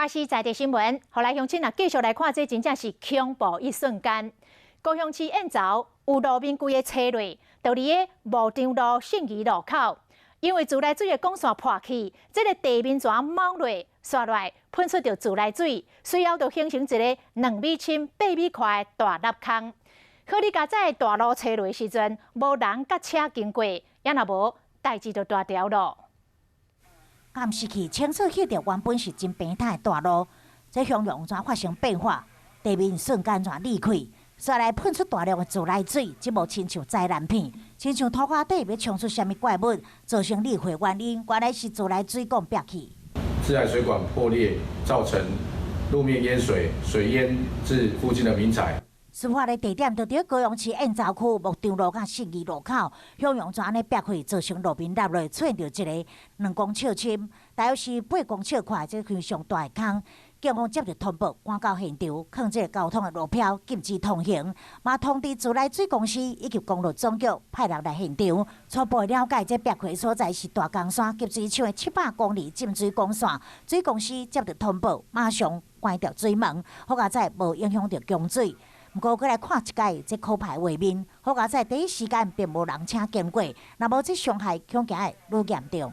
阿是在地新聞，予來鄉親啊，繼續來看，這真正是恐怖一瞬間。高雄市燕巢有路面規个車落，就佇个牧場路信義路口，因為自來水的管線破去，這个地面怎冒落，紲落來噴出著自來水，隨後就形成一个2米深、8米寬的大凹空。好佳哉大路車落的時陣，無人佮車經過，也若無代誌就大條囉。監視器清楚翕著原本是真平坦的大路，這形容怎發生變化？地面瞬間怎裂開，紲來噴出大量的自來水，這無親像災難片，親像塗鴉底欲衝出啥物怪物，造成裂開原因，原來是自來水管壁去。自來水管破裂，造成路面淹水，水淹至附近的民宅。事發的地點就佇高雄市燕巢區牧場路佮信義路口，向陽怎按呢壁開，造成路面凹落，出現著一个2公尺深，大約是8公尺寬，這非常大的空。警方接著通報，趕到現場，控制交通的路標，禁止通行，嘛通知自來水公司以及公路總局派人來現場。初步了解，這壁開所在是大岡山給水廠的700公里浸水管線，水公司接著通報，馬上關掉水門，好佳哉無影響著供水。毋過，閣來看一擺這可怕畫面，好佳哉第一時間並無人車經過，若無這傷害恐驚會愈嚴重。